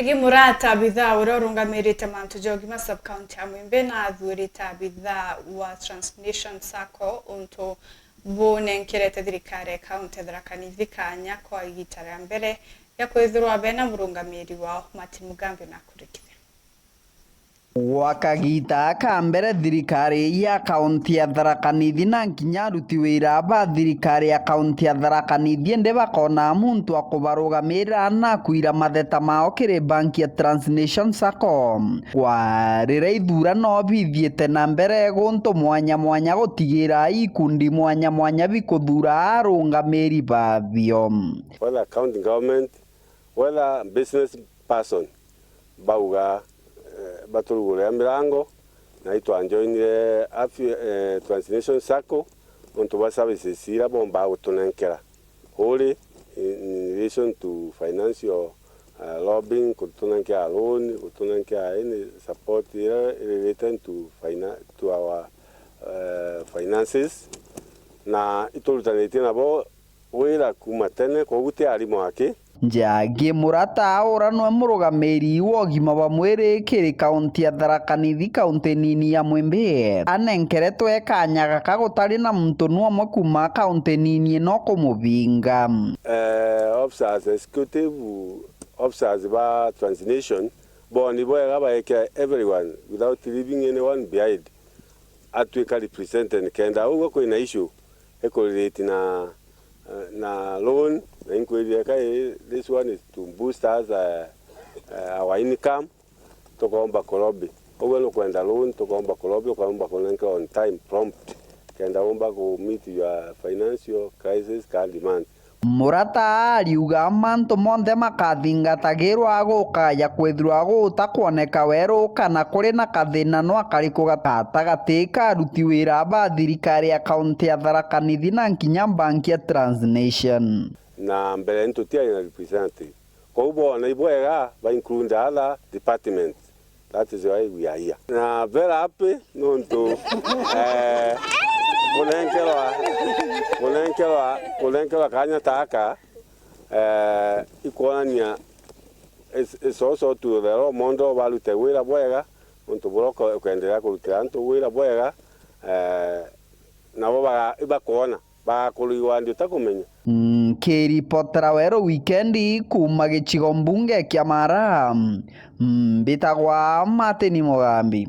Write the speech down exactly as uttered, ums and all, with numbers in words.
Gimurata Abitha uria urungamirite mantu ja ugima sub-county ya Mwimbi na athuurite abitha wa Transmission Sacco untu bunenkerete thirikari ya kaunti ya Tharaka Nithi kanya kwa igita ria mbere ya kwithirwa bena murungamiri wao. Martin Mugambi na kurikithia. Gwa kagita ka mbere, thirikari ya kaunti ya Tharaka Nithi na kinya aruti wira ba thirikari ya kaunti ya Tharaka Nithi indi bakona muntu wa kubarugamirira na kwira matheta mao kiri banki ya Transnation Sacco. Kwa riria ithurano bithiite na mbere guntu mwanya mwanya, gutigira ikundi mwanya mwanya bikuthuura arungamiri babio. Whether county government, whether business person, bauga, eh, baturugurira mirango, na itwanjoinire afi-, eh, Transnation Sacco, nontu bwa services iria bombaa gutunenkera, uri in, in relation to financial, eh, lobbying, gutunenkera loan, gutunenkera any support iria related to fina-, to our, eh, finances, na iturutanitie nabo wira kuuma tene, kwogu ti arimu aki. Njagi Murata uria nwe murugamiri wa ugima bwa mwiri kiri kaunti ya Tharaka Nithi, kaunti nini ya Mwimbi, anenkeretwe kanya gaka gutari na muntu numwe kuuma kaunti nini ino kumubinga. Eh, officers, executive officers ba Transnation, boni bwega baekera everyone without leaving anyone behind, atwika represented, kenda uguo kwina issue ikurelate na, na loan, na inkwirire kai this one is to boost us, uh, uh, our income, tukomba kurobi. Uguo nukwenda loan, tukomba kurobi, ukomba kunenka on time, prompt, kenda umba ku meet your financial crisis ka demand. Murata ariuga mantu monthe makathingatagirwa gukaya kwithirwa gutakwoneka weru kana kuri na kathina nwa kariku gatagati ka aruti wira ba thirikari ya kaunti ya Tharaka Nithi na kinya banki ya Transnation. Na mbere ni tutiari na representative. Kwou boona ibwega ba include other departments. That is why we are here. Na very happy nontu, eh, kunenkerwa, kunenkerwa, kunenkerwa kanya taka, eh, ikwonania is, is also to the role model barute wira bwega, nontu buria uko-, ukwenderea kurutira antu wira bwega, eh, nabo baga-, ibakwona. Bakuruigwa ndi utakumenya. Nkiripotera Weru Wikendi kuuma gicigo mbunge kia Mara, mbitagwa Martin Mugambi.